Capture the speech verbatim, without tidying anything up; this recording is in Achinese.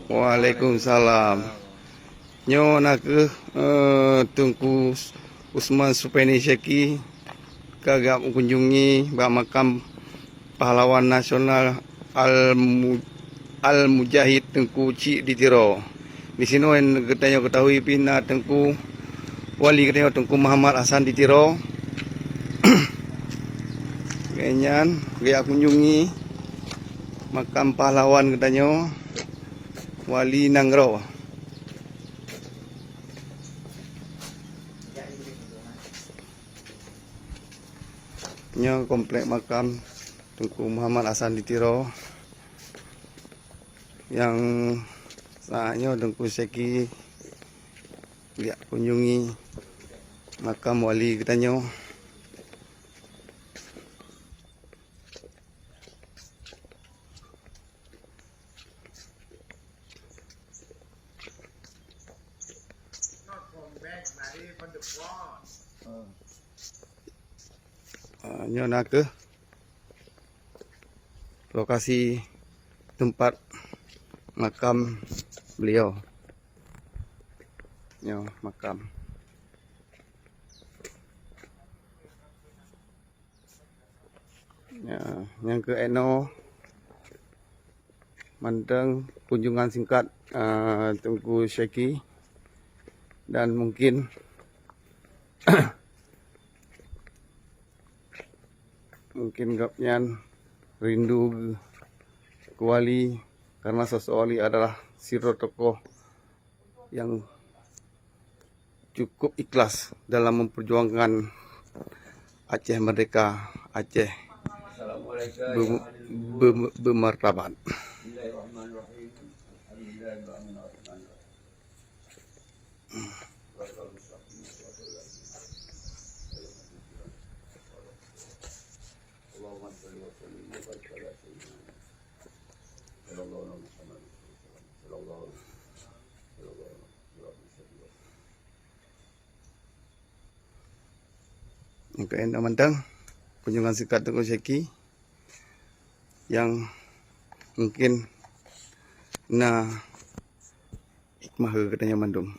Waalaikumsalam. Nyoe na kheueh, eh, Teungku Usman Supeni Syeki ka geujak kunjungi bak makam pahlawan nasional Al-Mu-, Al-Mujahid Teungku Chik di Tiro. Di sinoe geutanyoe ketahui pih na Teungku Wali geutanyoe Teungku Muhammad Hasan di Tiro. Nyan geujak kunjungi makam pahlawan geutanyoe Wali Nanggroe. Nyoe komplek makam Teungku Muhammad Hasan di Tiro. Nyang saat nyoe Teungku Syeki geujak kunjungi makam wali geutanyoe. Ah, nyoe na kheueh lokasi tempat makam beliau. Nyoe makam. Ya, nyang keu eno mantong kunjungan singkat, eh, Teungku Syeki, dan mungkin mungkin gobnyan rindu keu wali, karena sosok wali adalah sidroe tokoh yang cukup ikhlas dalam memperjuangkan Aceh merdeka, Aceh be-, be-, bemartabat. Nyang keu eno mantong kunjungan singkat Teungku Syeki nyang mungkin na hikmah keu geutanyoe mandum.